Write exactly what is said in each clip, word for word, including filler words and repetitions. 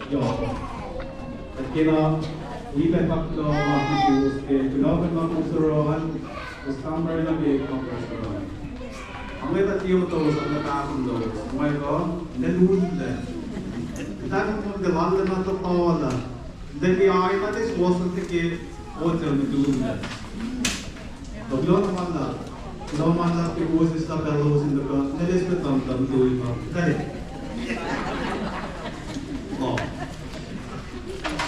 Yohk. Kuht kena wi pac fahk kuloh ma nuh suwos ke kunohkohn ma kowos oruh an, kowos kampare nuh ke kampare se an. Angweta tiac motowos, angweta ahkon lowos. Mwe kuh, nel unlac. Kuht ahkon ke lallana totola. Nel ke aina te suwohs nuh ke otel nutunlac. Kuloh na ma luhlahp. Kuloh ma luhlahp ke kowos eis pacl lowos in tuhkuh. Nel eis pac tuhmtahmtui ma. Tari. Oh.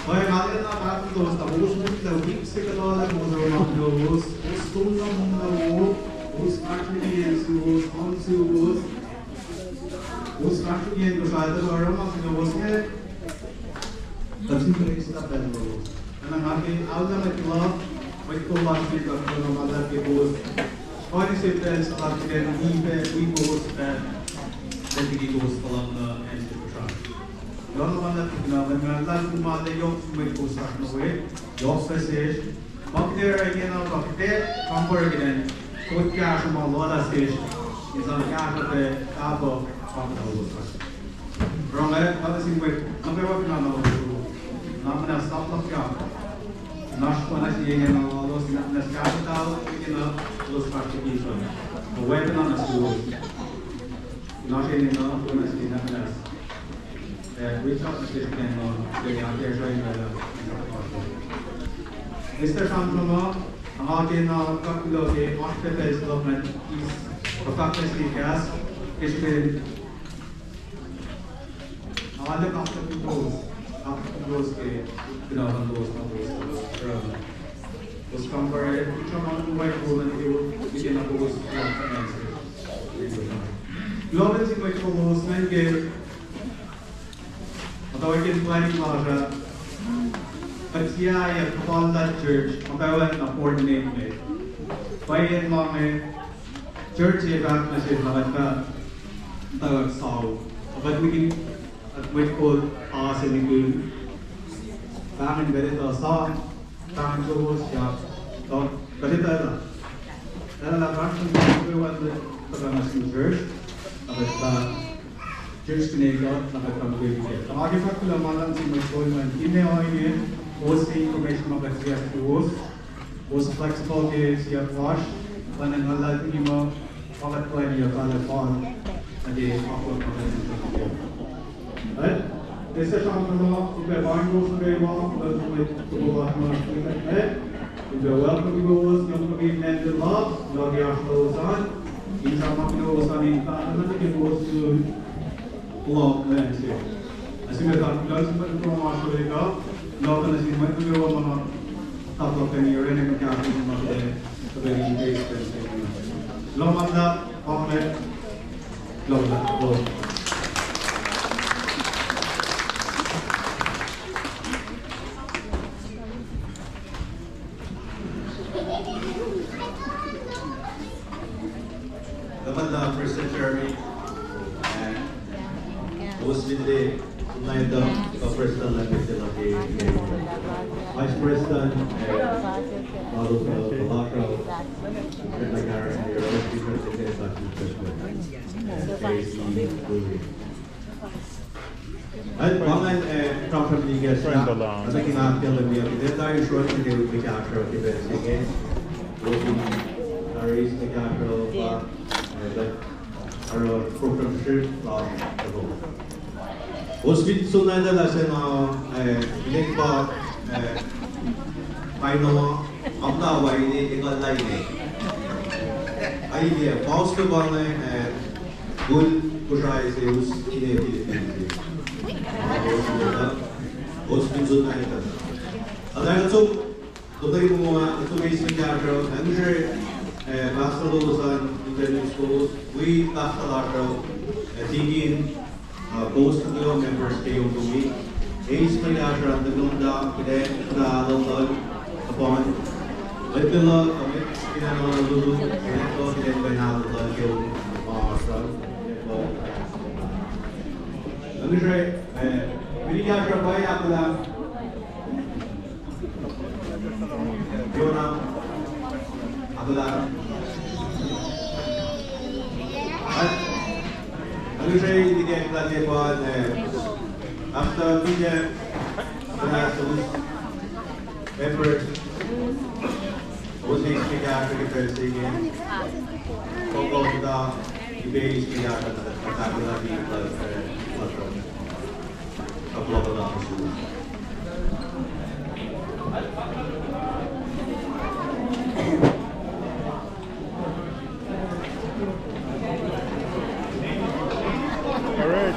Pwacye, nga lwelah na pahtuh lowos, tuh kowos mutlac wik se kuh lal ah, kowos oruh ma lowos, kowos som na monglawo, kowos fahsrwelihk suwos, on suwos, kowos fahsrwelihk kuhsrao tuh oruh ma lowos inge. Kuht sifilpac eis pacl lowos. Ac na nga ke aolah mwet luhk, mwet kol lasr inge, kuht kuloh na ma luhlahp ke kowos. Kuh in se pacl se lasr inge, wi pac, wi kowos pac, pac liki kowos puhla na acn se kosra. Kuloh na ma luhlahp ke kunohkohn, nga luhlahlfongi ma yohk sum mwet kowos lasr nuh we, yohk pac sesr. Ma kuht ac oruh ingena pa kuht ac kampare kuht in, kuht kahsruh ma luhlah sesr, in sang kahsruh pac, kahsruh pac, kahsruh pac lowos lasr. Oruh nga, nga nuh sin mwet, nga pac wacngihn na lowos, na muhnahs sap luhk ya. Nash pa na sie ingena lalos, na muhnahs kahsruh tahl ingena, elos fahsr ke kison. Nga wacngihn na nuh suwos. Nash ingena, na sie na muhnahs. Eh, reach out nuh sesr kena, kena ke sroi na, Mister Shamshama, nga kena kuloh ke oasr pac pacl se luhk ngan eis, kuh fahk nuh sesr kahs, ke srihpen, nga lwelah kuht kulos, kuht kulos ke, kunohkohn lowos, kunohkohn lowos, uh, kowos kampare, sramsram ma luhn mwet kol an ke, ke na kowos, uh, kuloh nuh sin mwet kol lowos, ngan ke, muhtwacwacack in planning lasr uh, kuht siyuck kuhpahsr luhn church, muhtwacwacack na coordinate me. Pwacye ma inge, church ac fahk nuh sesr lah kuht fah, muhtwacwacack sou. Kuht nihkihn, kuht mwet kol, uh, se nihkihn. Pahngon kuht etuh sa, pahngon kowos, ya, kuht etuh lah, etuh lah fahsr nuh ke wal tuhkuh nuh sin church, na kuht fah church kihn kuht, na kuht fah mukwikwi. Nga ke fahk kuloh ma luhlahp nuh sin mwet kol an, finne ohinge, kowos ke information ma kuht siyuck kowos, kowos flexible ke siyuck lasr, pa nga luhlahlfongi muh, pa kuht plwacniyuck lah fal, nuh ke akwuck ma kuht in siyuck. Right? Ese sramsram, upac paing kowos nuh kwewa, kuloh sin mwet kol lasr ma, eh? Upac welcome kowos, welcome kowos, ngan ke love, love ke oasr lowos an, in sramsram kowos an in fahk nuh ke kowos sun, love, man, se. Ac sihme fahk kuloh sin mwet kol lasr ma, kuloh nuh sin mwet kol ma, taplah keni orwacni kahsruh ma kuht, kuht in eis pacl se. Kuloh ma luhlahp, amen. Kuloh ma luhlahp, kuloh. Kuloh ma luhlahp Prestuhn Jeremy, ac kowos fin tiac, na etuh, kuh Prestuhn lah tiac, Vice Prestuhn, ac Father Palasho, Prestuhn Karen, ac Prestuhn Karen, ac Prestuhn Karen. Ac pa ingacn, eh, sramsram liki ah, na ke nga ahkkahlwemye, kuht ac tari sruhf nuh ke wi kahsruh ke pacl se inge. Lotun tari eis wi kahsruh pa, eh, kuht oruh program srihk lasr uh. Kowos fin soenna etuh lah se na, eh, inek pa, eh, kain na ma, apla wa ine, ekuhllah ine. Ai, eh, paus ke pa inge, eh, Kol Kosrae se us ine Philippines. Kowos fin soenna etuh. Atac kuht som, kuht ac muh, kuht som eis wi kahsruh, acn se, eh, pastor lowos an, in the news lowos, wi pastor lasr uh, eh, deacon, uh, kowos nuh kwewa members ke on the week. Eis wi kahsruh an, tuh kuht ac, kuht ac alu luhn, upon. Mwet luhk, uh, mwet in alu luhn, mwet luhk in kuh in alu luhn ke on, uh, srun. Acn se, eh, wi kahsruh pwacye ahkolah. Yona, ahkolah. Acn se, ike kuht ke pa, eh, After Peter, Anastas, Edward, Moses, Peter, Africa, Palestinian, Kokoda, Ibeis, Peter, Katakula, Peter, Katakula, Katakula. All right.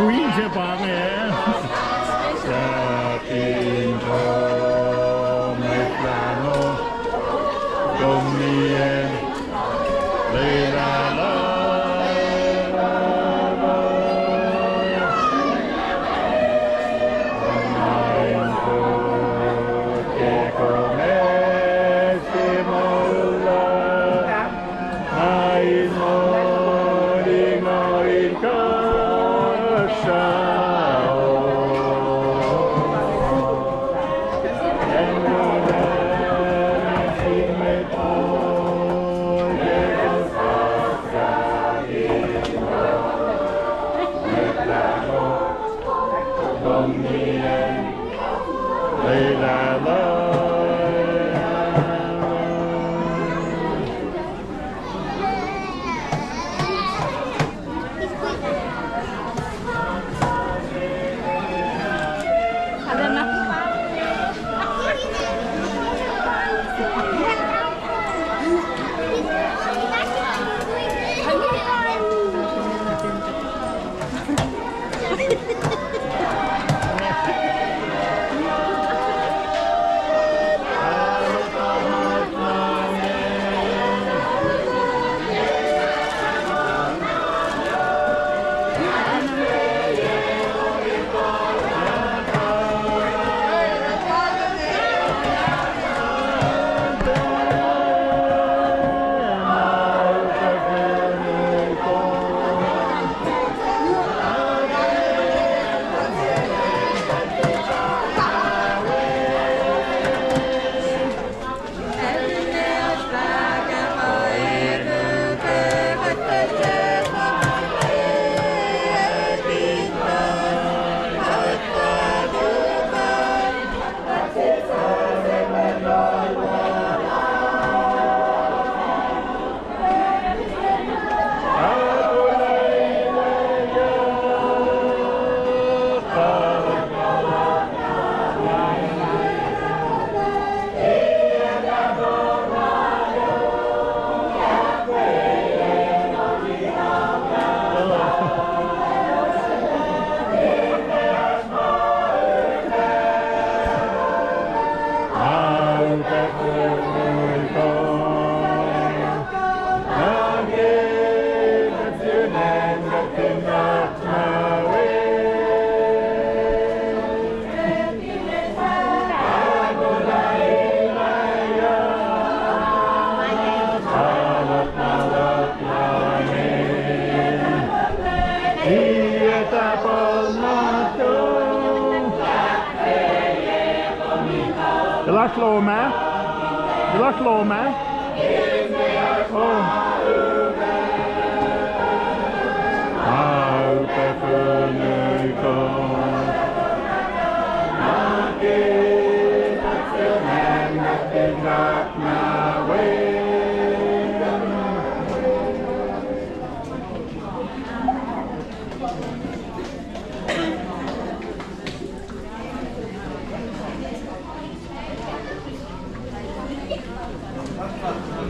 Kuin se pa inge. Sapin kom eklano, kom nien lelala. Elasr lohm ah? Elasr lohm ah? Oh. Pahpah,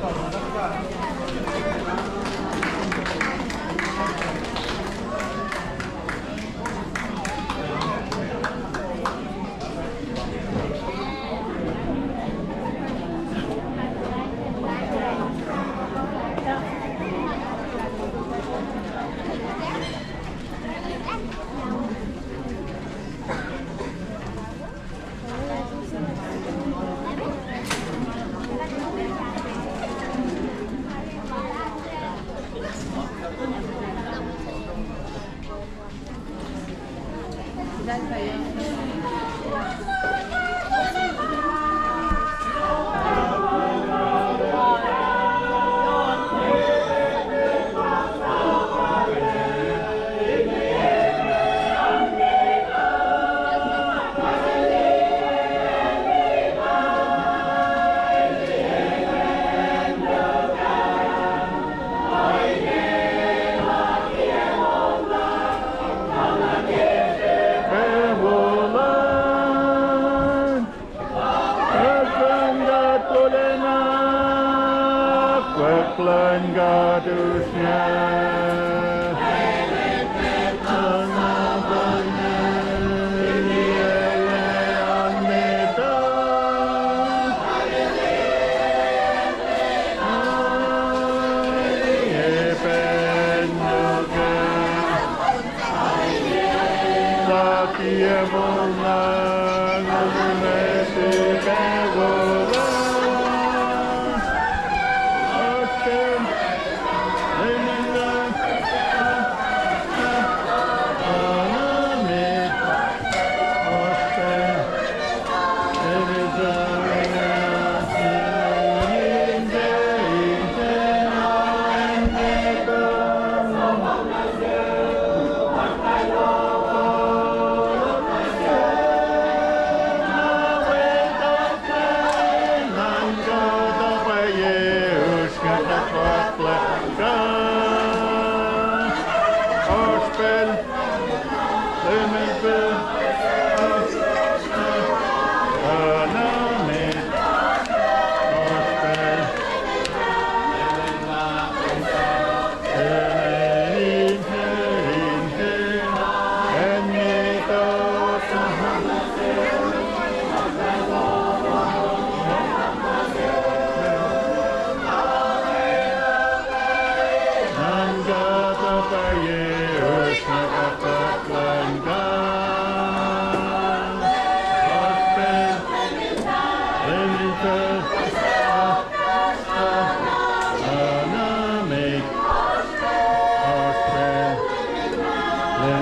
Wen God wolacna, pahpah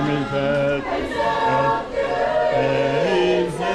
luhn God usrnguck.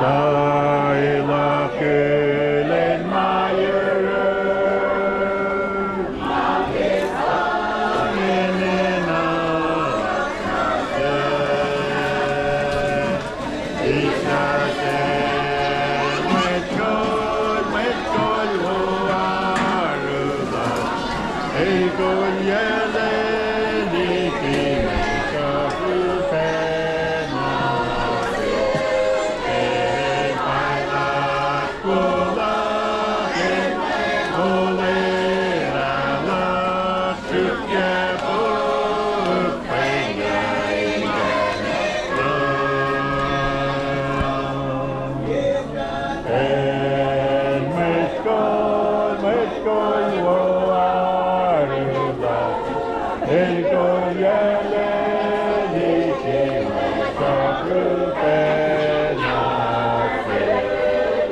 Tuh elah kuhlwacng ma yuruk, enenuh se, isase, mwet kol, mwet kol wo arulacna, el kolyacl liki mwe sruhf lufacna. El pailat wola ke olwelah luhk, suk ke puk pweng uh inkacnek luhk. El mwet kol, mwet kol wo arulacna, el kolyacl liki mwe sruhf lufacna.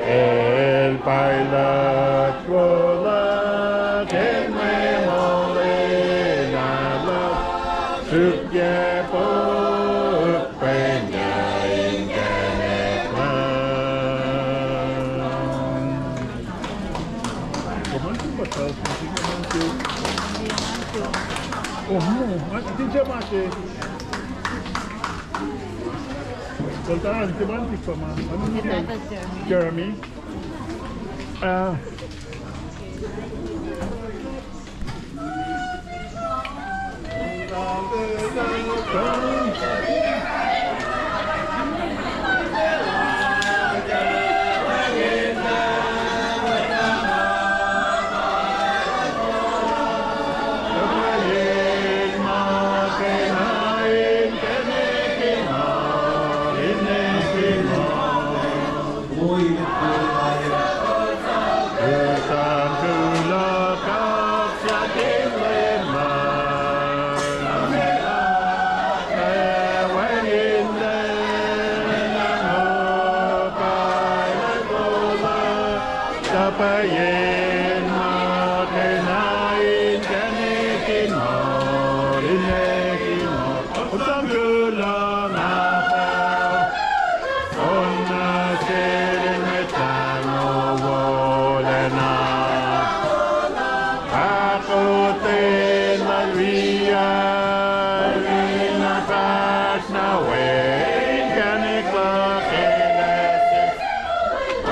El pailat wola ke mwe olwelah luhk, suk ke puk pweng uh inkacnek luhk. Come on, come on, come on. Oh, no, I think Jeremy. Well, come on, come on, come on. Jeremy. Uh, Pwacyen ma kena inkacnek in moul, inkacnek in moul, sang kuloh na pwacye. On na sel in mwet lahngo wolacna, ahkotwen lal wiyuck, na fahsr na we inkacnek luhk, elah se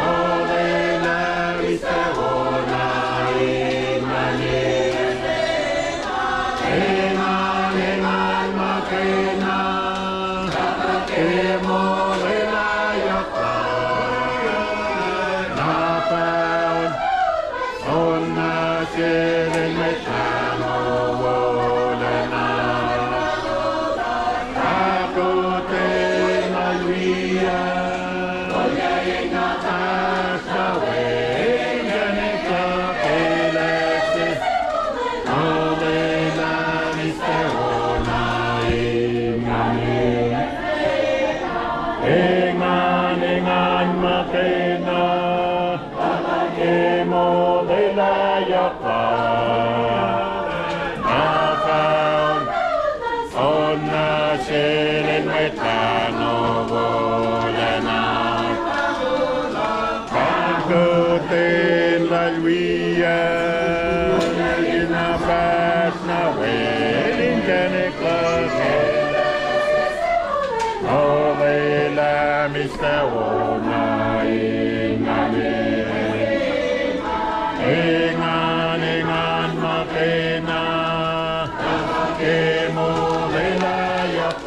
olwelah mihs ac wo na in mani. Engan, engan ma kena, ke molwelah yohk na pwacye. On na sel in mwet lahngo wolacna, ahkotwen lal wiyuck, na fahsr na we inkacnek luhk, elah se olwelah mihs ac wo na in mani. Engan, engan ma kena, ke molwelah yohk na pwacye. On na sel in mwet lahngo wolacna, ahkotwen lal wiyuck, na fahsr na we inkacnek luhk, olwelah mihs ac wo na in mani. Engan, engan ma kena, ke molwelah yohk.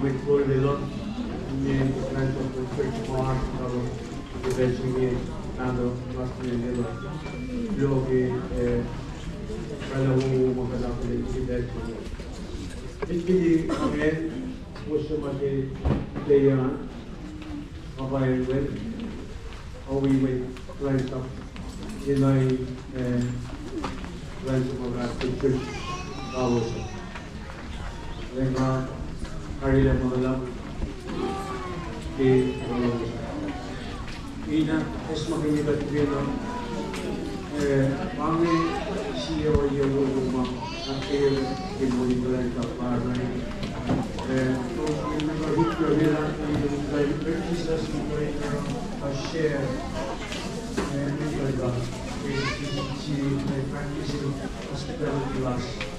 mwet kol lwelah, inge kuhlwacnsap luhn church ma oasr, kuh ke pacl se inge, nahtuh lasr inge lwelah. Kuloh ke, eh, oraclah wowo ma kuht akihlen ke pacl se inge. Met liki ma inge, kowos suc ma ke, ke an, ma pa Emmanuel, oawi mwet kuhlwacnsap, ke na, eh, kuhlwacnsap ma Baptist Church lalos uh. Lwelah nga arulacna ma luhlahp ke lalos uh. Ina, esam ke kuht pacna, eh, pa inge sie ohiyac wowo ma, na ke, ke moli kuhlwacnsap lasr uh. Eh, to, in na ka rut ke lwelah, in na ka rut ke Jesus, in na ka, uh, share, eh, in na ka, eh, si, si, eh, practice hospitality lasr.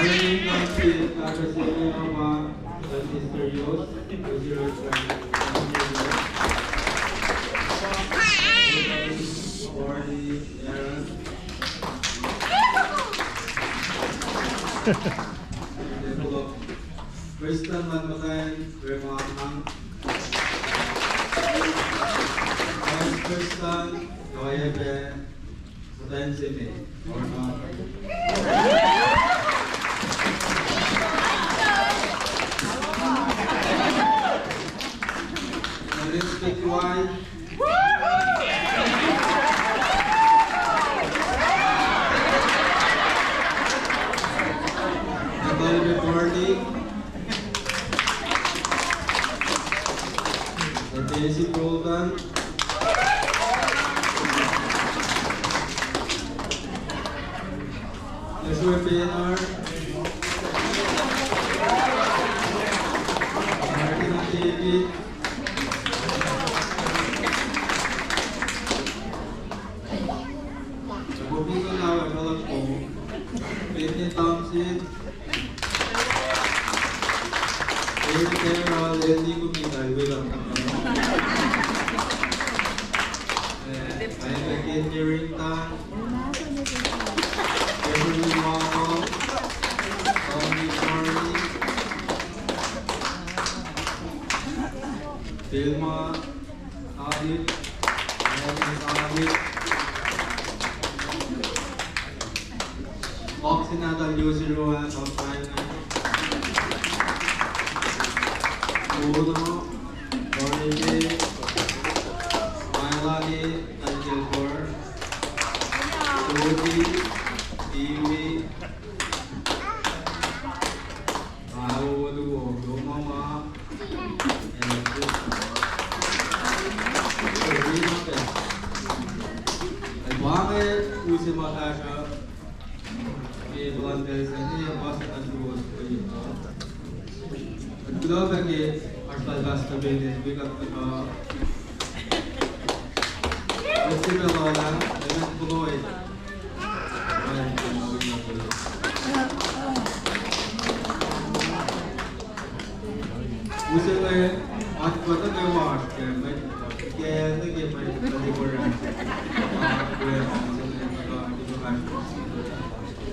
Arulacna kuht in kahsruh se inge pa Sister Yos, Sister Yos. Prestuhn luhn muhtwacn Remana. Vice Prestuhn, oacyacpac muhtwacn se me, Orna. Muhtwacn se me, Natalie Barney. Nancy Bolton. Joshua Bernard. Martina David. Bobby Kalawa Kalako. Benny Thompson. David Terrell, Andy Kumita, William. Eh, Rebecca Harrington. Beverly Wako. Tony Corey. Vilma. Sahib, Aaron Sahib, Foxy Natalie Yusirua, Tom Simon, Bruno, Jorge, Mailani, Daniel Gore, Rudy, Iwi, Use mwe atwata ke wasr ke mwe ke nuh ke mwe kuht in oruh.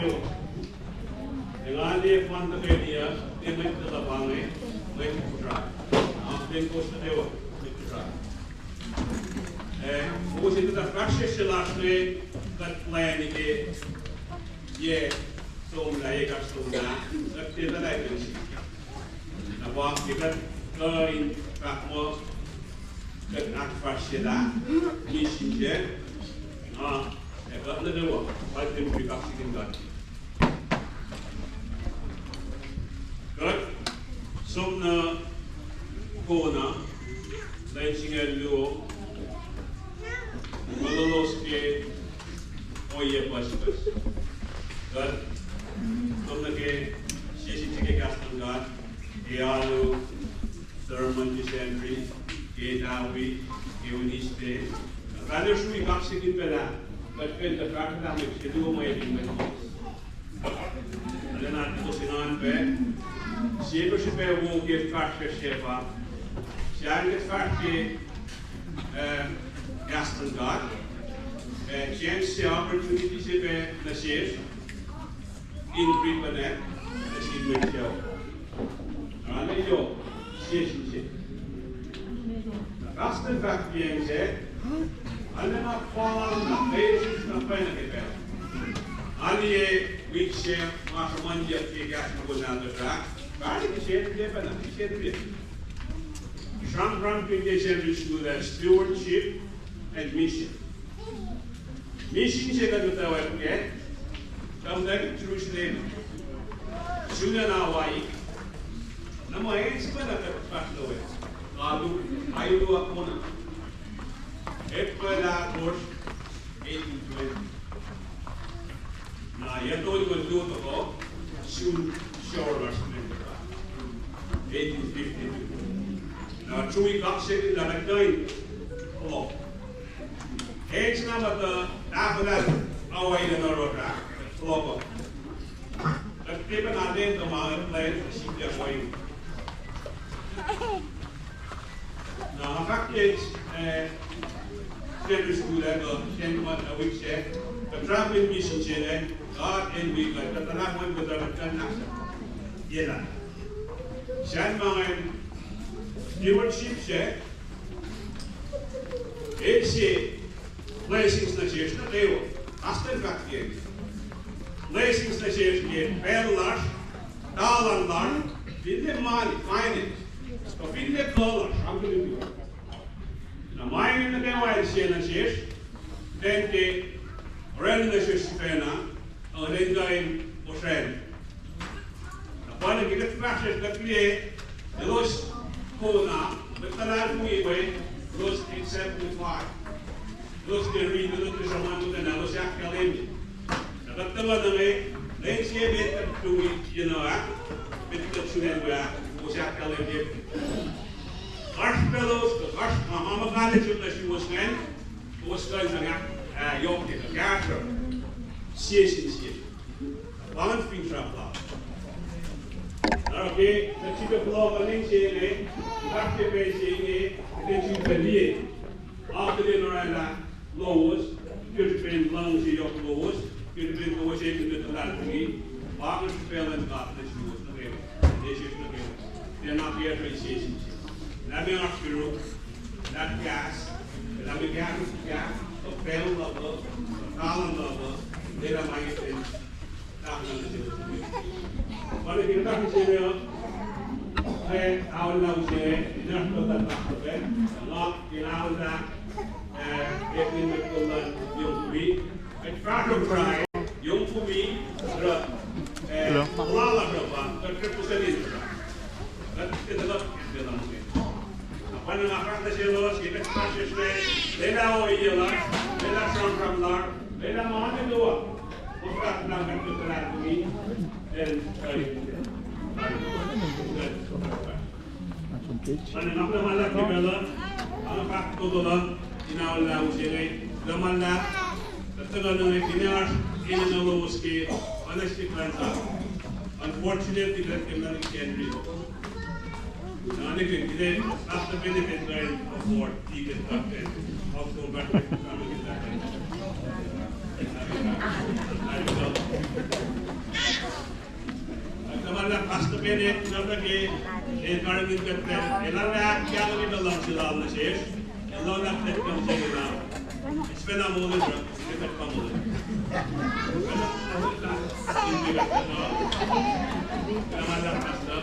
nuh kwewa. Engan liye fund tuhkweni uh, tiac mwet luhn luhpah inge, mwet Kosrae. Akwuck in kowos nuh kwewa, mwet Kosrae. Eh, kowos in tuh fahsr sesr lasr inge, kuht plani ke yac somlah, ekahsr somlah, kuht tiac tuhlac ke sik. Na Pa ke kuht kuh in fahk muh kuht ahkfahsryelah misin se, na, ac kuht nuh kwewa, kuht in wi kaksakihn God. Kuht som nuh Kona, lwen singucul luo, mwe lolos ke ohiyac pucspucs. Kuht som nuh ke sie sin se ke kahs luhn God, ke alu, sermon ke Sacnri, ke Tauwi, ke Wednesday. Fahsr wi kaksakihn pacl ah, kuht fin tuh fahsr lah mwet se luo mwe emin mwet. Arulacna kowos engan pac, sie mwe srihpac wo ke fahsr se pa, sie an kuht fahsr ke, eh, kahs luhn God, eh, chance se, opportunity se pac nuh sesr in reconnect nuh sin mwet suc. Arulacna yohk, sie sin se. Kahs in fahk ke acn se, arulacna fal na, meac sesr na pacna ke pacl. Arulacna wik se, ma sruhmuhnyuck ke kahs luhn God uh, fahk, fahk ke Sacnri pacna, ke Sacnri. Sramsramkihn ke Sacnri School ah, stewardship and mission. Misin se kuht muhtwacwacack kac, kuht muhtwacwacack Jerusalem, sun acn Hawaii. Na ma acn se pacna kuht fahsr nuh we, alu, alu Kona. April ahkosr, eighteen twenty. Na yac tolngoul luo tohkoh, sun George Washington, eighteen fifty-two. Na tui kaksakihn lah kuht kuh in fohlohk. Acn se na muhta ahkolah Hawaii nuh Russia, fohlohk. Kuht tiac pacna lwen tuh ma kuht plwacn sikyak Hawaii. Na nga fahk ke, eh, Sacnri School ah, kuh Sacnri, eh, wik se, kuht travel misin se inge, God El wi kuht, kuht tuhlahk mwe kuhtuh kuht kuh in ahksa. Yelah. Sacn ma ingacn, stewardship se, el se blessings nuh sesr nuh kwewa. Pastor fahk ke blessings nuh sesr ke pacl lasr, talan lasr, finne money, finance, kuh finne kuh lasr, sramsram nuh kwewa. Na ma inge nuh kwewa el se nuh sesr, then ke oraclah nuh sesr sifacna, uh, lwen kuh in osracl. Na pa inge ke kuht fahsr sesr kuht liye, elos Kona, mwet luhlahlfongi we, elos exemplify. Elos ke riti, elos ke sruhmuhn muhkwena, elos ahkkahlwemye. Na kuht tuhkuh nuh inge, lwen se met kuht tui, you know, ah, met kuht sun acn we ah, kowos ahkkahlwemye. Oasr pac elos, oasr ma, ma, ma college nuh suwos ingacn, kowos kuh in sang, ah, yohk ke kahsruh. Sie sin sie. Pa ingacn finsrak lal. Oruh ke kuht sifilpac fohlohk nuh se inge, kuht ke pacl se inge, kuht in sifilpac liye akihlen oraclah lowos, ke srihpen luhngse yohk lowos, ke srihpen kowos enenuh tuhlahlfongi, pa inge srihpac luhn God nuh suwos nuh kwewa, nuh sesr nuh kwewa. Tiacna ke srihpen sie sin sie. Lah meac oasr yuruk, lah kahs, lah meac kahs, kahs, kuh pacl luhk uh, kuh kahlwem luhk uh, lwelah ma ingacn. Pa inge ke kuht ahkinsewowoye, eh, aollah use, in oasr kuhtuh tahk pac, nga ke aollah, eh, ekin mwet kol luhn Yongfumi, kuht fahsruh Kosrae, Yongfumi, oruh, eh, puhla lasr uh pa, kuht represent Israel. Kuht tiac tuhkuh ke luhngse. Na pa inge nga fahk nuh selos, ke kuht fahsr sesr inge, lwelah ohiyac lasr, lwelah sramsram lasr, lwelah ma nuh kwewa. Kowos fahsr nuh kuht ke luhlahlfongi, then, uh, pa inge nga fahk nuh ma luhlahp ke pacl uh, nga fahk tokol uh, in aollah use inge, luhman luhlahp, kuht tuhkuh nuh inge, finne oasr enenuh lowos ke, oacna srihk luhn God. Unfortunately, kuht tiac muh nuh ke Sacnri. Na nwe ke kine, Pastor Benedict kuh in afford ticket kuht ke, also, but, tuhma lah Pastor Benedict, na nuh ke, el karihngihn kuht, el arlac ahkkahlwemye luhngse lal nuh sesr, el luhngse kuht kuh sel ah. Sifacna molwelah, sifacna molwelah. Tuhma lah Pastor.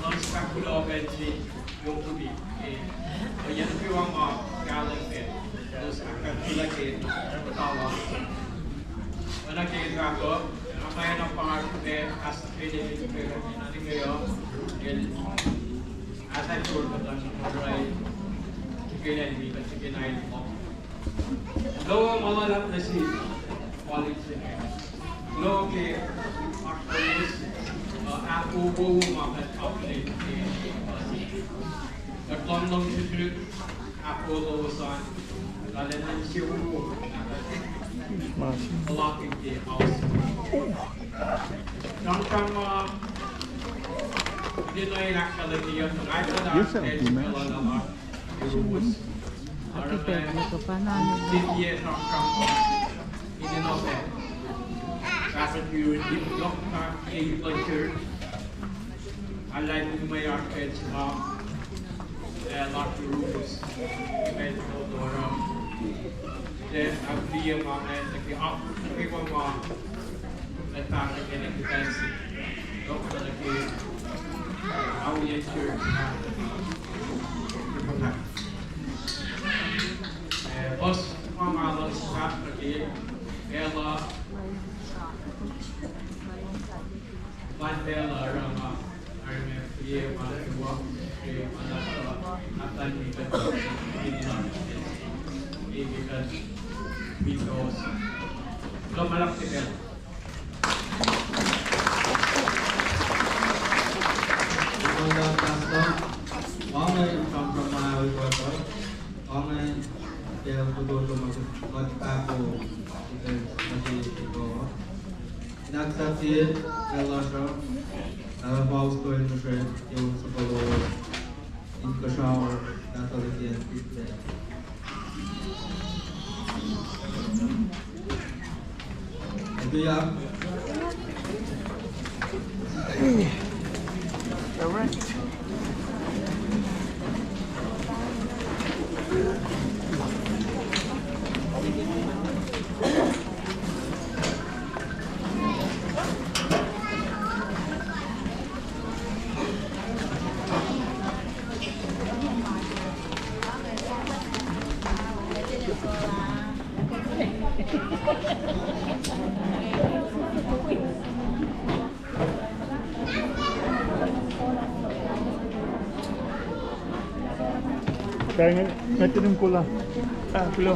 Luhngse fahk kuloh pacl se yohk liki, eh, ohiyac nuh kwewa ma kahlwem pac, elos ahkfahsryelah ke tala. Oacna ke fahk uh, ma na pa ma ahsr pac, ahsr pac ke nuh ke, nuh ke uh, el ahsor kuhtuh nuh ke oruh, ke lwen wi kuht ke na el uh. Lo ma luhlahp nuh sin college se inge. Lo ke oasr pacl se, uh, ahkoo wo ma kuht ahkkahlwemye ke, uh, kuht lohng lohng srihsrihk, ahkoo lowos an, lal an insewowo, puhlakihn ke aos. Sramsram ma, uh, ine na in ahkkahlwemye, uh, nga etuh lah, uh, Happy birthday, Papa Nana. Eh, puhs ma nga luhngse fahk nuh ke pacl uh, pa pacl uh oruh ma, oruh ma, ke ma, ke ma, ke ma, Amen. Pacl fototo ma kuht ahkoo, kuht ahkoo. Inak sahflah, pacl lasr uh, uh, paus toeni mihsre, ke on soko lowos, inkuhsrao, nahtuhl liki acn Pittsburgh. Hallelujah. All right. Kain nga tinim kula. Ah, kulo.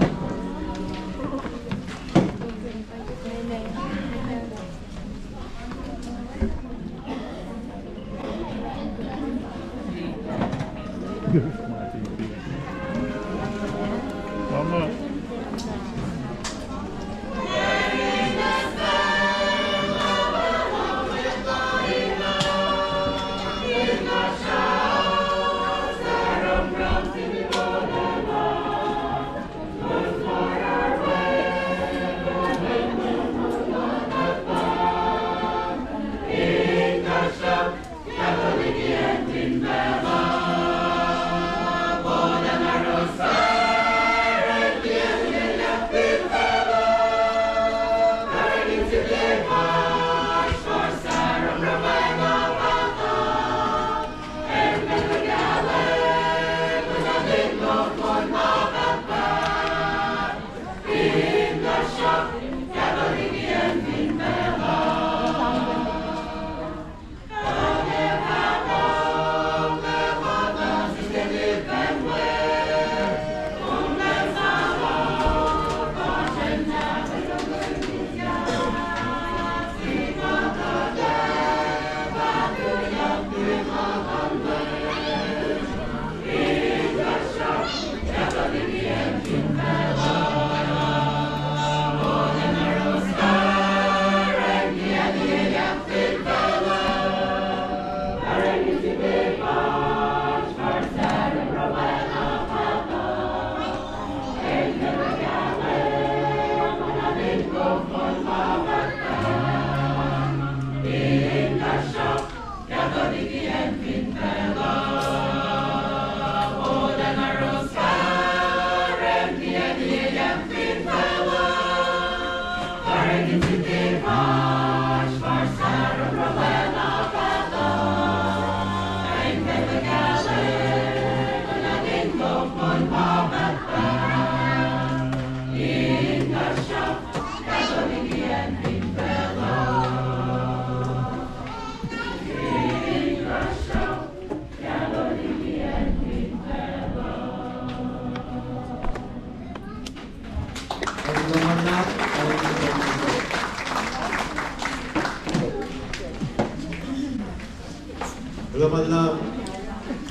Pala,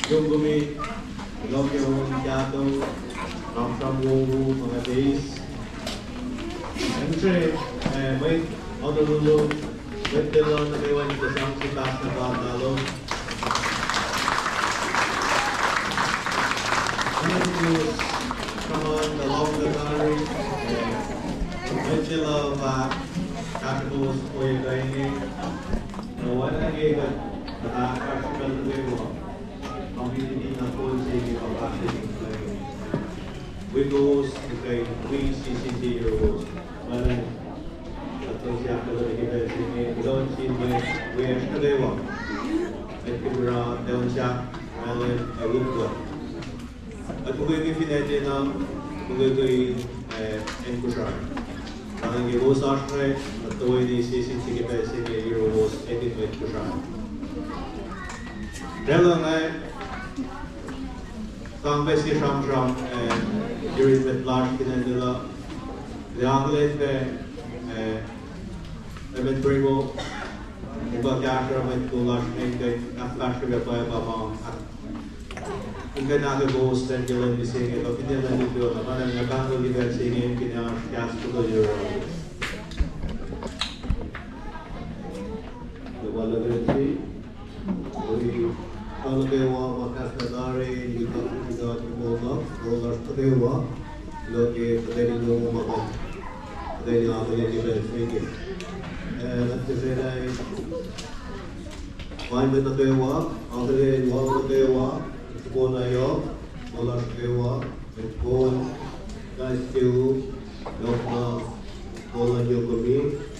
yongkumi, lokia won kato, ramsram wowo, mga days. Ensre, eh, mwet, Honolulu, mwet Lelu nuh kwewa in kuh sang si pas na pa talo. Ensre, come on, the longer the merry, eh, mwet Lelu pa, kahsrwe kowos ohiyac kainge. Na oacna ke kuht, kuht ahkfahsrye pacl nuh kwewa. Community na kol se inge pa fahsrweni inge. Wi kowos, wi kowos, wi sisi se yuruwos. Mweyen, kuht luhngse ahkkahlwemye ke pacl se inge, kuloh nuh sin mwet wiyacsr nuh kwewa. Mwet Kosrae, Townsend, Allen, ac Woodward. Kuht mukwikwi fin acn, mukwikwi, eh, acn Kosrae. Kahlwem ke kowos oasr ke, kuht toeni sisi se ke pacl se inge yuruwos, acn mwet Kosrae. Pacl inge, sang pac sie sramsram, eh, yurin mwet lasr fin acn Lelu. Lah akihlen pac, eh, Reverend Primo, in pa kahsruh mwet kol lasr inge in kuh in ahkfahsrye pac pwacye pa ma, ah, in kuh in ahkos lwen ke lwen mihsenge, kuh fin acn Lelu, na pa nga pahngon ke pacl se inge in kuh in oasr kahs kuhtuh yohrohl. Kuloh ma luhn God. Wi, kuht nuh kwewa ma kahs ma tari in wi kuht, wi kuht in moul, moul lasr nuh kwewa, kuloh ke kuht in moul ma kuht, kuht in akihlen ke pacl se inge. Eh, kuht tiac srwaclah in paing mwet nuh kwewa, akihlen wal nuh kwewa, soko na yohk, moul lasr nuh kwewa, mwet kol, guys, ke u, yohk na, kol an yokumi,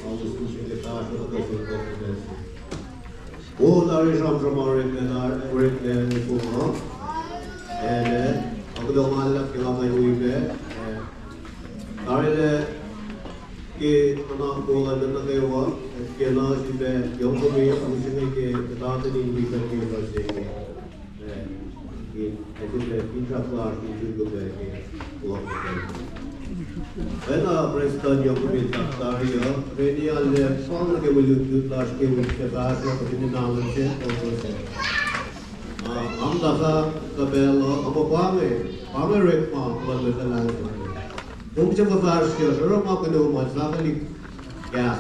alu sum se ke kahsruh kuhtuh fin kuht in pacl se. O tari sramsram orekma, orekma nuh sum uh. Ac, ac, akuhtuh ma luhlahp ke nga kuh in wi pac, eh, tari lah ke nuhnak kol an nuh kwewa, ac ke na sifilpac yokumi, alu se inge ke kuht enenuh in wi pac ke pacl se inge. Eh, in, ac sifilpac finsrak lasr in suk pac ke kuloh. Oacna prestuhn yokumi, tari uh, reni alu, sang nuh ke mwe lutlut lasr ke wik se fahsruh, kuht in engan se, kuh se. Ah, nga muhta fahk ke pacl uh, nga pa inge, pa inge orekma luhn mwet luhlahlfongi. Kom se fuhfahsryucsr, oruh ma kunom an fahkwelihk kahs.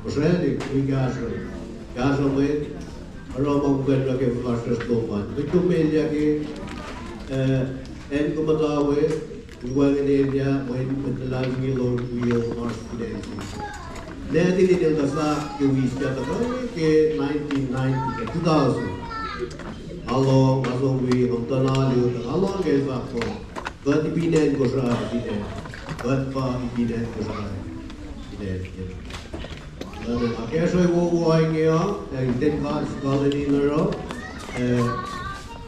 Kosraelik, wi kahsruh. Kahsruh mwet, oruh ma kuh in oruh ke fuhfahsryucsr lom an. Mwet kom elyah ke, eh, acn kom muhta we, wi wacngihn elyah, mweyen mwet luhlahlfongi lom wi oasr fin acn se. Nactin in el tuh fahk ke wi sahk tuhkuh ke nineteen ninety, two thousand. Nga lohng, nga som wi, nga muhta na lutlut, nga lohng ke el fahk muh, kuht ipin acn Kosrae fin acn. Kuht pa ipin acn Kosrae fin acn. Akacsruhi wowo inge uh, ac ten kahs kalweni in oruh, eh,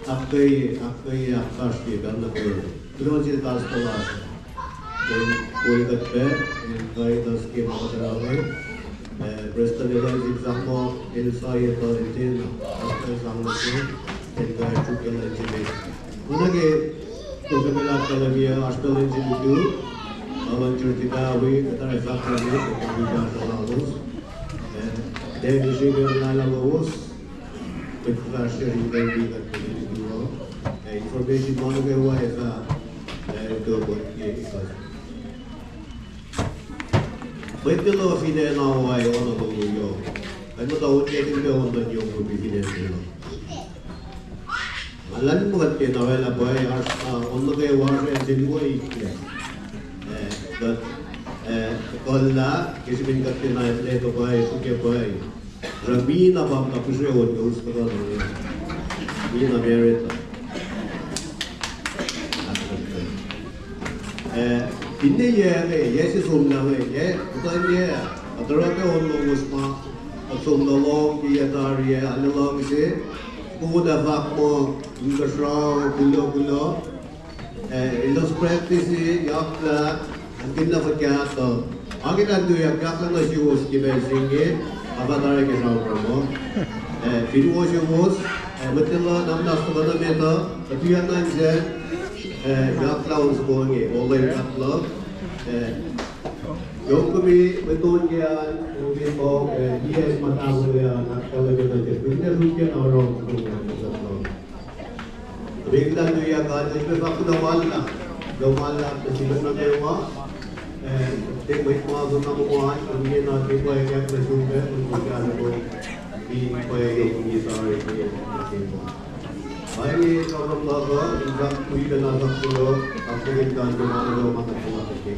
ahkkweye, ahkkweye, ahkfahsrye pacl nuh kwewa. Kuloh nuh sel pastor lasr. Ten kol kuht pac, in guide us ke ma kuht oruh inge. Eh, prestuhn Elohim sahk muh, el sahyacn tuh el tiacna, pastor sang nuh sel, el kuh in suk ke lwen se inge. Oacna ke, kowos enenuh ahkkahlwemye, oasr pacl in suk, nga luhn church Itawi, kuht tari fahk liki, kuht tari fahk lalos. Eh, tari srihke lal lalos. Kuht fahsr in kuh in kuht in kuh. Eh, information ma nuh kwewa ac fah, eh, tuh kuht ke ikuh. Mwet Lelu fin acn Hawaii, Honolulu yohk. Ac muhta on ke tin pac on luhn yokumi fin acn Lelu. Nga luhn muh kuht tiacna orwaclah pwacye, oasr, ah, on nuh kwewa oasr acn se luo ikyac. Eh, kuht, eh, kuhllah, ke srihpen kuht tiacna etuh pwacye, srihke pwacye. Oruh Mina pa muhta pihsre on ke us tuhkuh nuh we. Mina Merita. Eh, finne yac inge, yac se somlah inge, yac, kuhtuh yac, kuht oruh ke on lowos ma, kuht somlah lohng ke yac tari ah, arlac luhngse, kowos ac fahk muh, inkuhsrao, kuloh, kuloh. Eh, elos practice-i, yaklah, an kihn na fuhkah tuh. Akihlen tuyak, yaklah nuh suwos ke pacl se inge, nga fah tari ke sramsram uh. Eh, fin wo suwos, eh, mwet Lelu, namna tuhkuh nuh met uh, kuht tuyak nuh in se, eh, yaklah on soko inge, olwelah kuht luhk, eh, Yohk kom in muhta ke an, kom in muh, eh, tiac muhta ke an, ahkkahlwemye nuh ke, finne lutiyacn oruh kom in muhta. Rikla tuyak an, el pa kuloh ma luhlahp, kuloh ma luhlahp nuh sihk nuh kwewa, eh, tiac mwet ma kuh na muh an, kom in na tiac pwacye ke sum pac, kom in kuh in pwacye yohk in tari ke. Ai, kapakapa, in fahk wi pacna fahk kuloh, fahk ke kan ke ma kuloh ma kuh ke.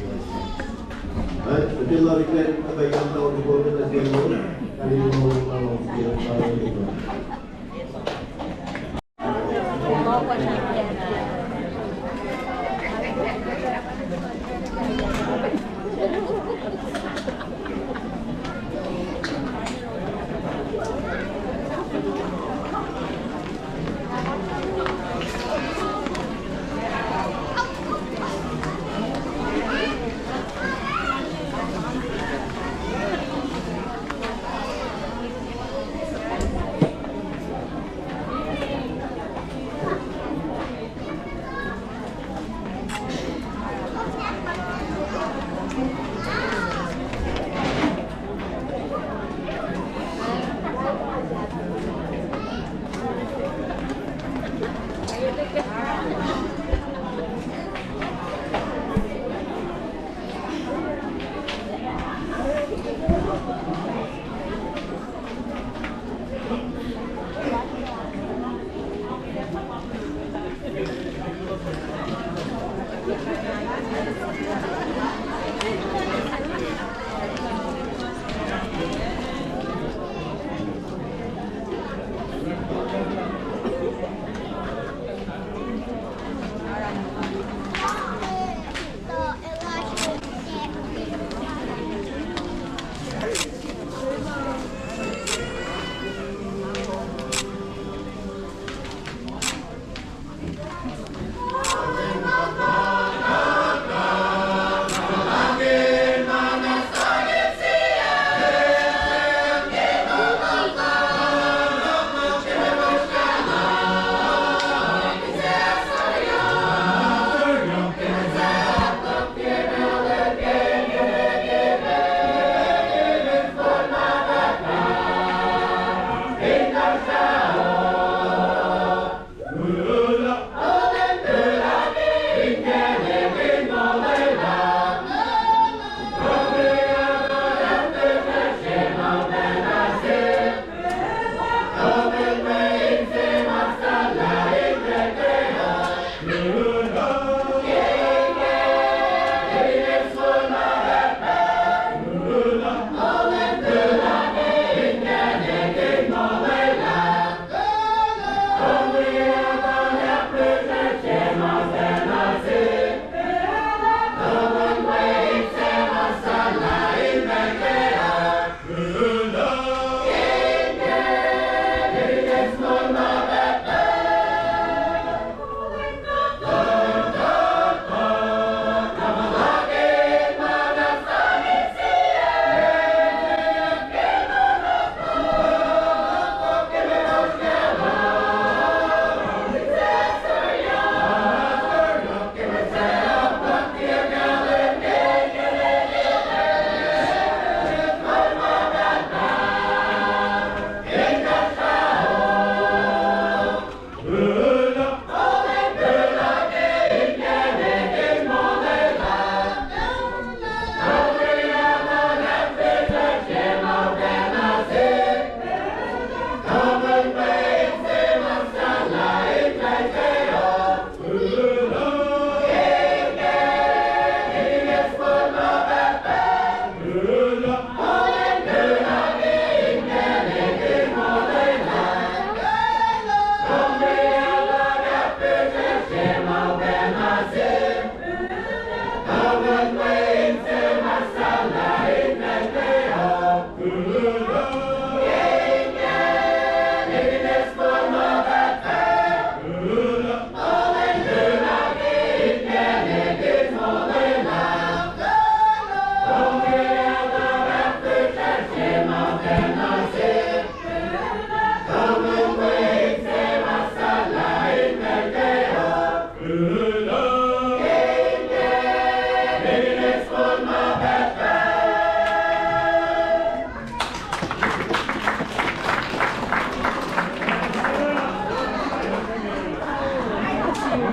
Ai, ke la rikla, kapakapa, kuloh ke na ke lo, kali lo, lo, lo, lo.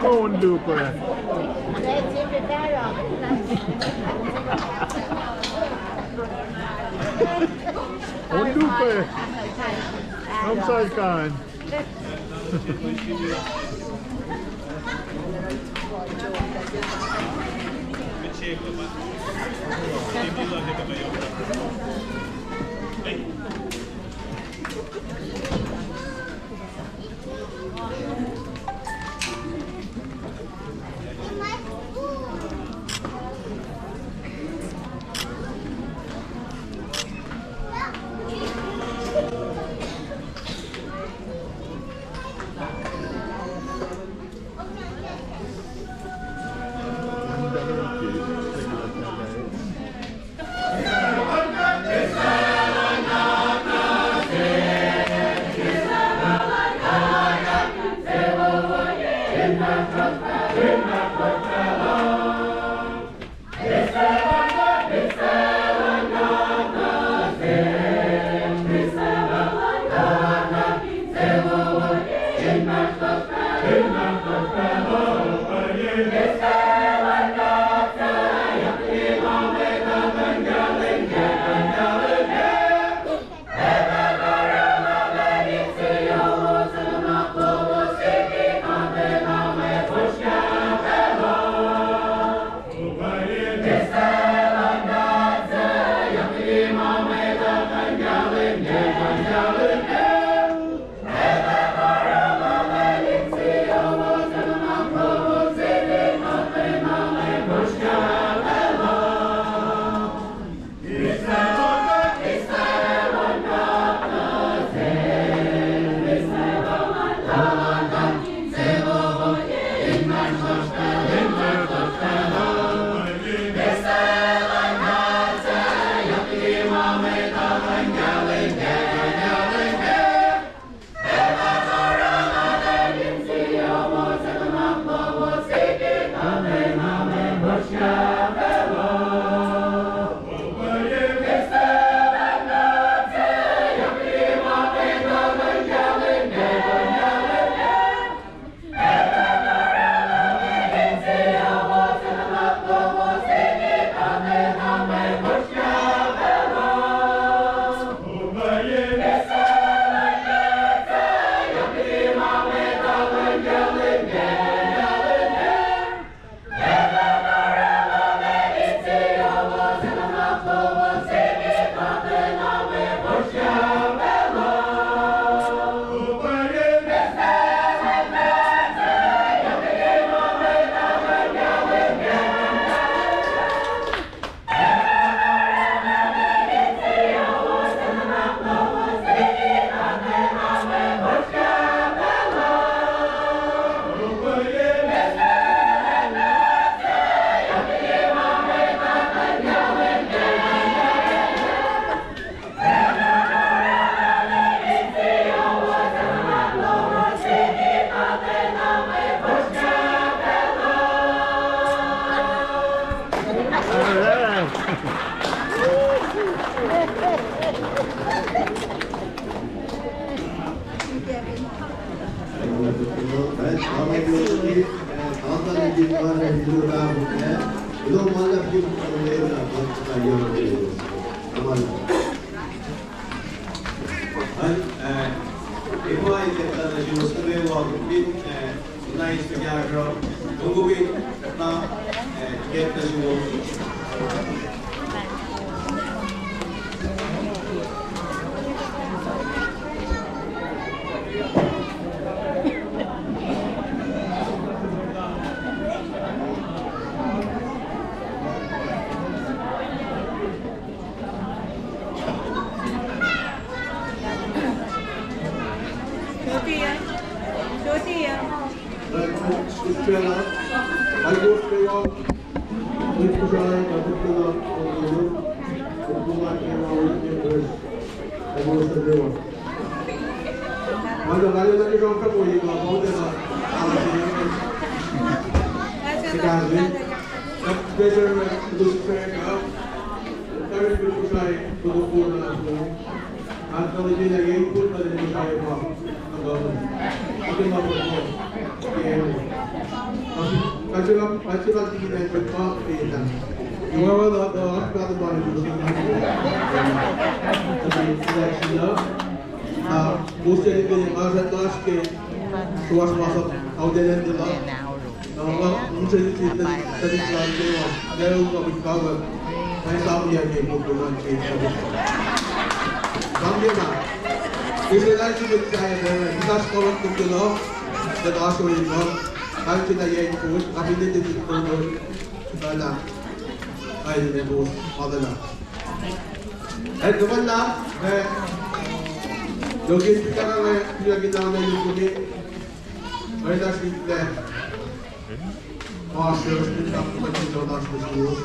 Onlupe. Onlupe. Kom sal kan. Kachiran, kachiran tiki na pet ma peta. Iwa wa la da, ah, peta ma ni. Ah, mostly ni ma sa taske. Suwas masa, audelen de la. Na, na, mostly ni tadi, tadi la de la. Dai u ka bit ka ba. Ai sa mi ya ke mo ko lan ke. Sa mi na. Israelite ni sa ya de. Isa skolan ko ke la. Tadi aso ni la. Kalkina yen kut, kapinete titkono, kala, kain ne kut, madala. At kuman na, eh, login pika ka, eh, pika kita na yung kuni. Ay, that's it, eh. Pastor, kita kuman yung Jonas na suwos.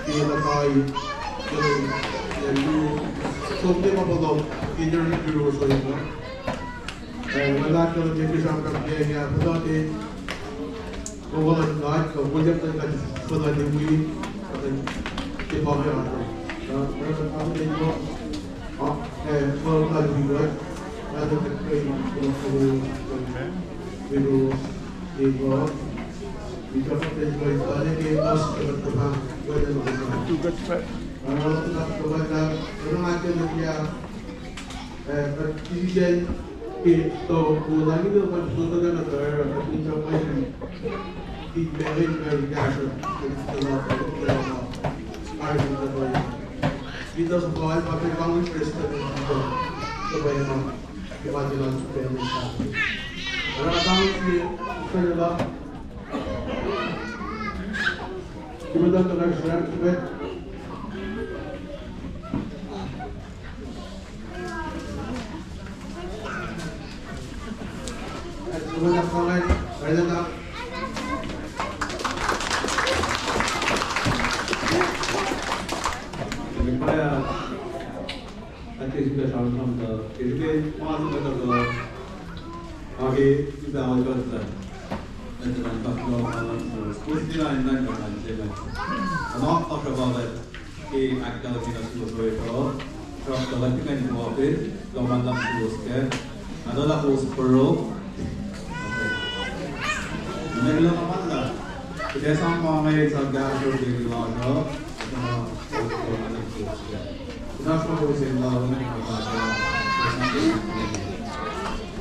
Kaya na tayo, yung, yung, yung, so, di ba, pag, inner, yung, so, yung, eh, wala ka, yung, yung, yung, yung, yung, Kowal God, kowal God, kowal God, kowal God, Ke ahkkahlwemye nuh suwos oeto, sraptala tikan in office, lohm an luhk suwos kac, atuh lah kowos pruhe. Ninac lohm an lah, kuht ac sang ma inge sang kahsruh ke lasr uh, atuh lah kowos pruhe, atuh lah kowos kac. Kuht ac sang kowos in lalu nuh ke ma kahsruh.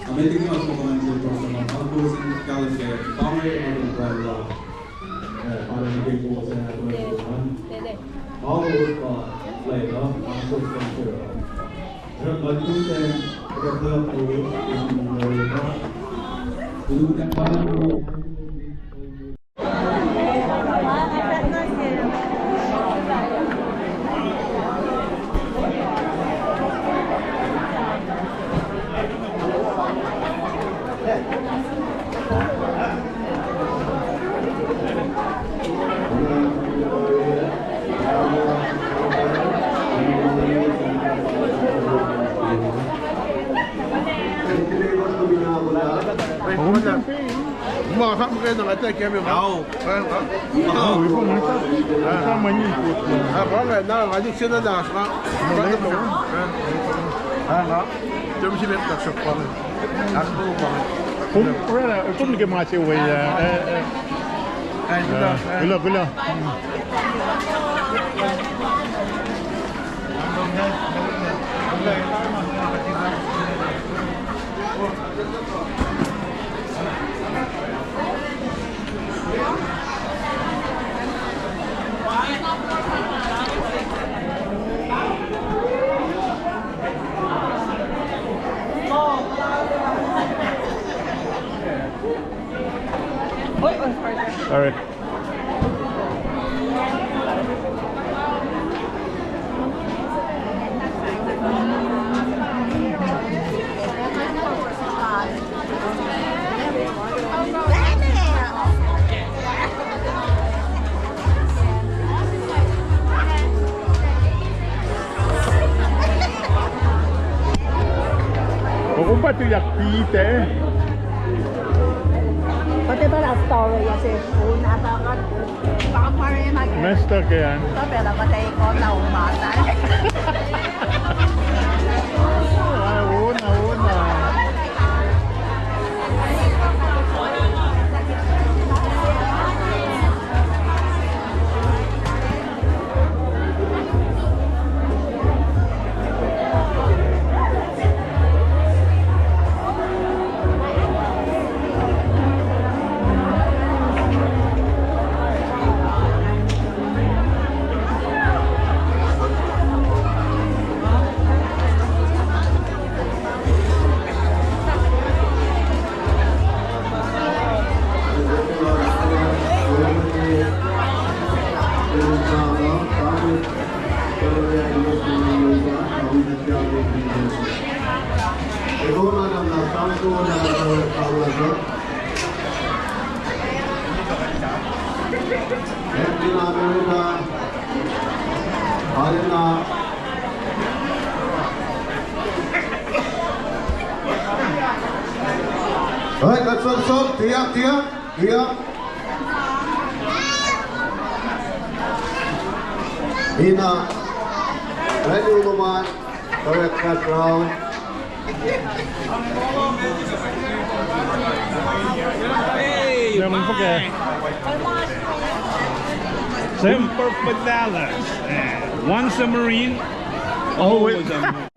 Amen. Tikin os ma kaman se pruhe ma kowos in kahlwem kac, pa inge ma kuht pruhe lah. Ma sa muhkwena nga ta kemi. Au. Au, ipon ita. Ita mani. Ah, pa nga na, nga dik sena na, nga. Ah, nga. Tem si met na sokpa. Aku pa. Kum, ura, kum ke ma se we, eh, eh. Kulo, kulo. All right. Kom pa tuyak Peter. Pati pa last hour ya se, un apa ka. Mester ke an. Ai, wona, wona. All right, let's, let's up. Tiac, tiac, tiac. Ina, ready, Uluman. Correct, first round. Hey, Level fuck. Semper Fidelis. Once a Marine, always a Marine.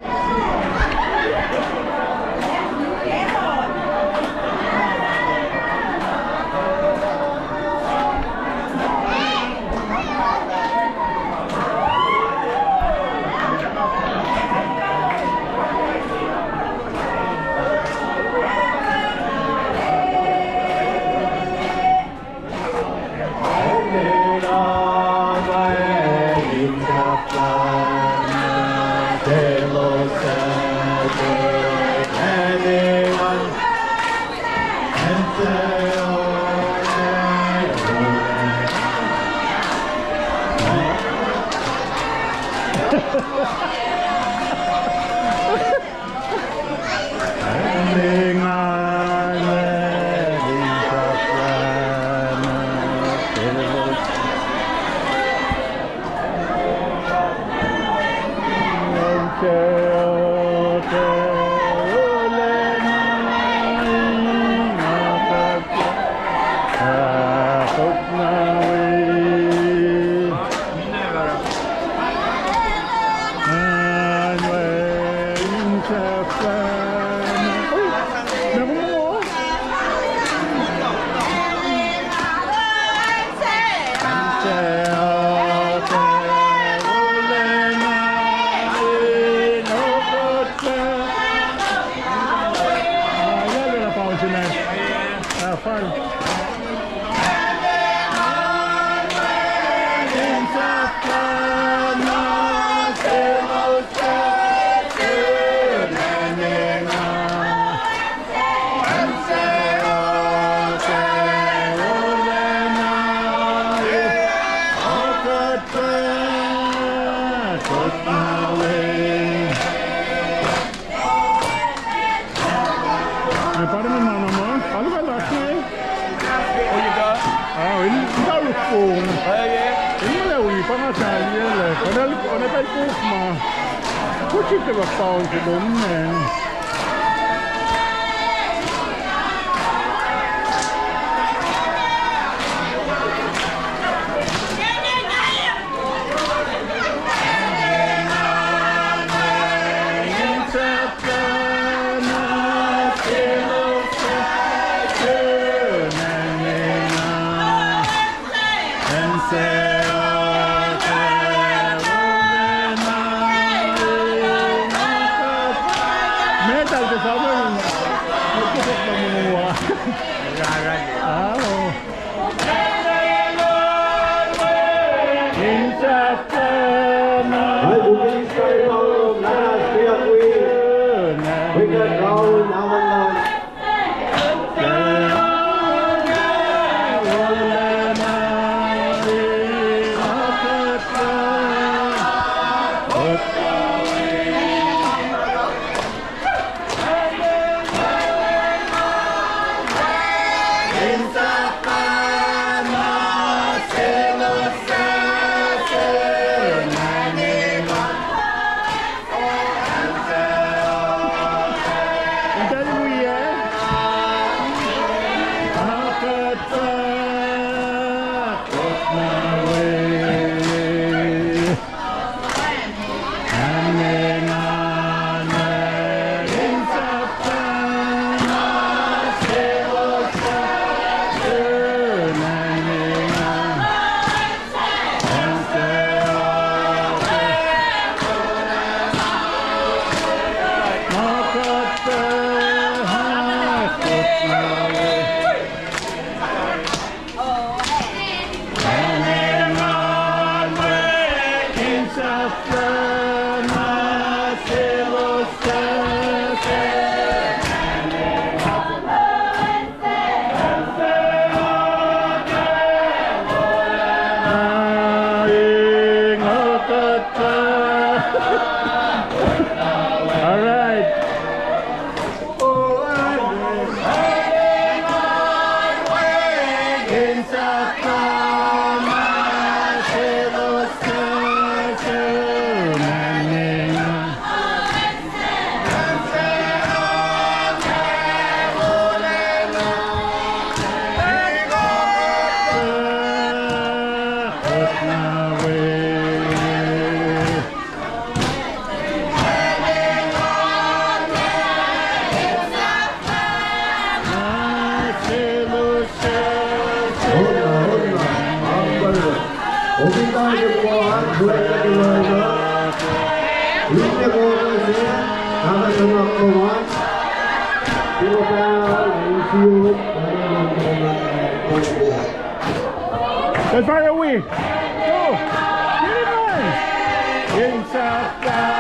Ac pa inge ma na ma alu ka lasr inge. Oh, you got? Ah, in, in talu kom. Oh, yeah. In muh la wi pa nga sal ye la. Kona, kona talu kom ma. Kuhtuh ke pa pound ke dom, man. Metal ke sahp. Alo. Let's fire a wee. Go. Get it, man. In Satan,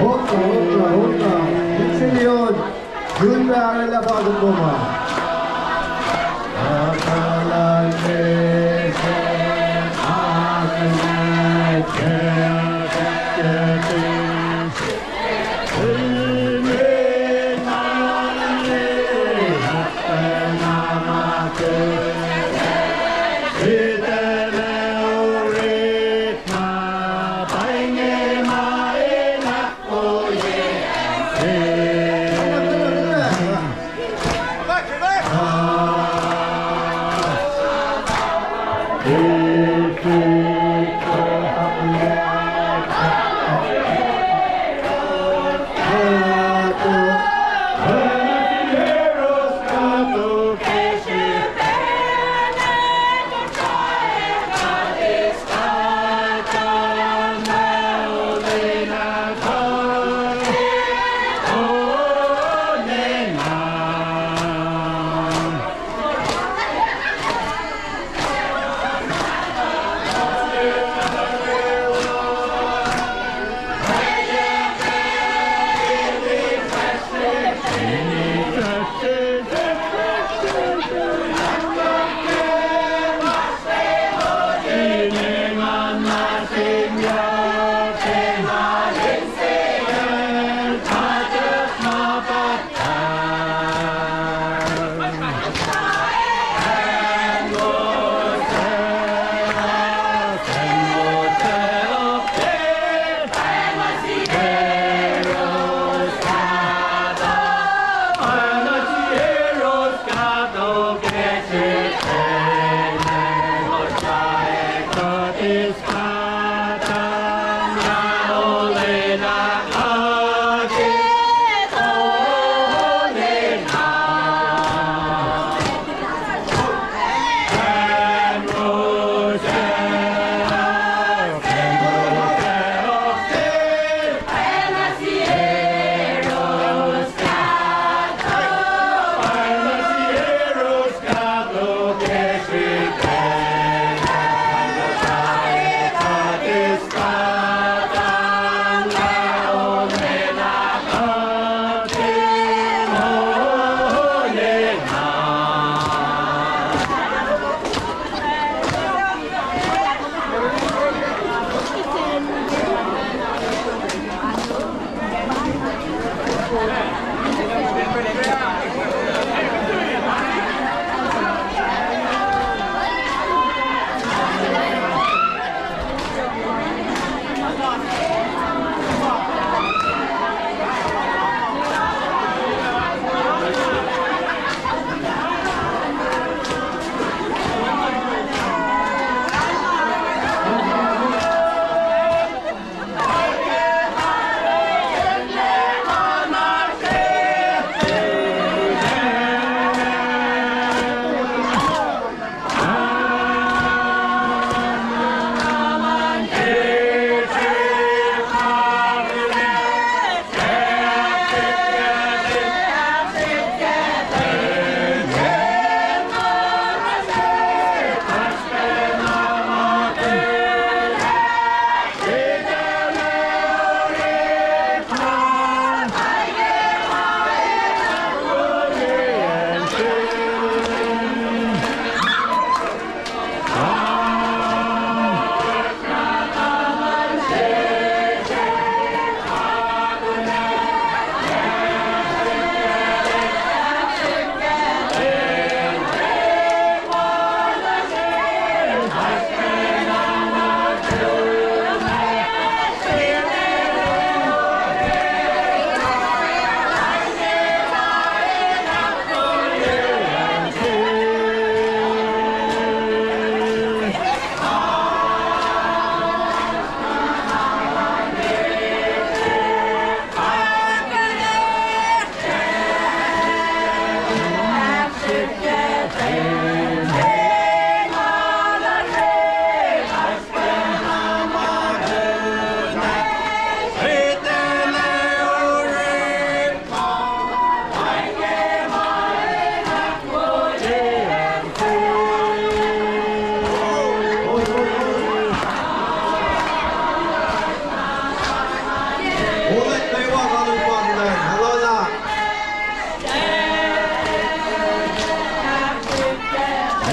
Hoca, hoca, hoca. Itsilion. Yun me arulacna pa kom ma.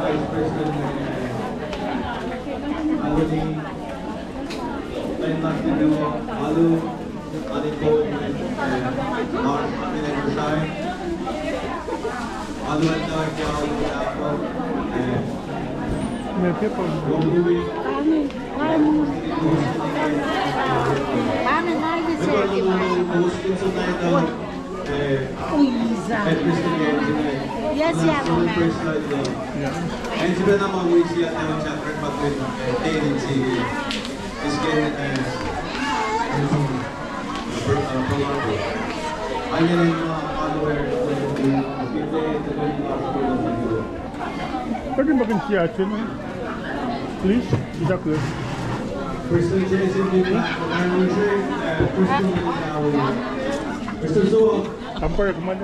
Vice President, Aluni, Alu, Alu, Alu, Alu, Yes, yeah, man. And sipacna ma wi siya na chapter pa twen, eh, ten in sigi. Is ke, eh, eh, program. Ayen ma, ma, Pwacye ma kuh in siya se inge, please, is that clear? Prestuhn Jason, Prestuhn, Prestuhn Joel. Kampare kumane.